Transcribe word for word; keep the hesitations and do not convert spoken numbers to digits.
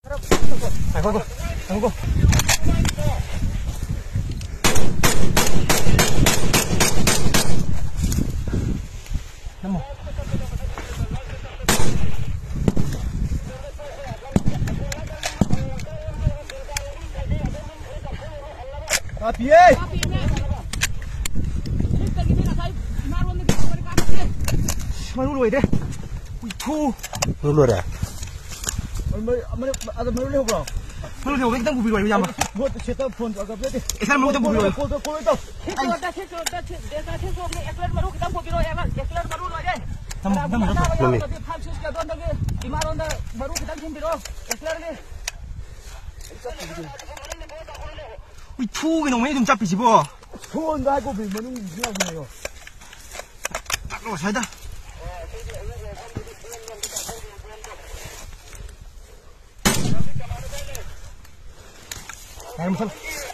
ꯉꯥꯏꯈꯣꯀꯣ, ꯉꯥꯏꯈꯣꯀꯣ꯫ ꯅꯝꯃꯣ꯫ ꯀꯥꯞꯄꯤꯌꯦ! ꯃꯔꯨ ꯂꯣꯏꯔꯦ꯫ ꯎꯏꯊꯨ꯫ ꯃꯔꯨ ꯂꯣꯏꯔꯦ? ꯑꯗ ꯃꯔꯨ ꯂꯩꯍꯧꯕ꯭ꯔꯣ? ꯃꯔꯨ ꯂꯩꯍꯧꯕ꯭ꯔꯣ? ꯈꯤꯇꯪ ꯄꯨꯕꯤꯔꯛꯑꯣ, ꯏꯌꯥꯝꯕ꯫ ꯁꯦꯠꯇ ꯐꯣꯟ ꯇꯧꯔꯒ ꯄꯤꯔꯛꯀꯦ꯫ ꯑꯦꯛꯁꯦꯜ ꯃꯔꯨ ꯈꯤꯇꯪ ꯄꯨꯕꯤꯔꯛꯑꯣ꯫ ꯀꯣꯜ ꯇꯧ, ꯀꯣꯜ ꯇꯧ꯫ ꯁꯦ ꯆꯣꯔꯗ, ꯁꯦ ꯆꯣꯔꯗ, ꯁꯦ ꯗꯦꯁꯇ, ꯁꯦ ꯆꯣꯔꯗ, ꯑꯦꯛꯁꯦꯜ ꯃꯔꯨ ꯈꯤꯇꯪ ꯄꯨꯕꯤꯔꯛꯑꯣ, ꯑꯦꯛꯁꯦꯜ ꯃꯔꯨ ꯂꯣꯏꯔꯦ꯫ ꯊꯝꯃꯣ, ꯊꯝꯃꯣ, ꯊꯝꯃꯣ꯫ ꯀꯅꯥꯒꯨꯝꯕ ꯑꯅꯥꯕ ꯌꯥꯎꯔꯒꯗꯤ ꯐꯥꯏꯚ ꯁꯤꯛꯁꯀꯤ ꯑꯗꯣꯝꯗꯒꯤ ꯏꯃꯥꯔꯣꯟꯗ ꯃꯔꯨ ꯈꯤꯇꯪ ꯊꯤꯟꯕꯤꯔꯛꯑꯣ, ꯑꯦꯛꯁꯦꯜꯒꯤ꯫ ꯎꯏꯊꯨꯒꯤ ꯅꯣꯡꯃꯩ ꯑꯗꯨꯝ ꯆꯞꯄꯤꯁꯤꯕꯣ꯫ ꯁꯣꯟꯗ ꯍꯥꯏ ꯀꯣꯕꯤ ꯃꯅꯨꯡ ꯌꯥꯎꯕꯅꯦ꯫ ꯇꯥꯛꯂꯣ ꯁ꯭ꯋꯥꯏꯗ꯫ ꯌꯥꯔꯦ, ꯃꯨꯊꯠꯂꯣ꯫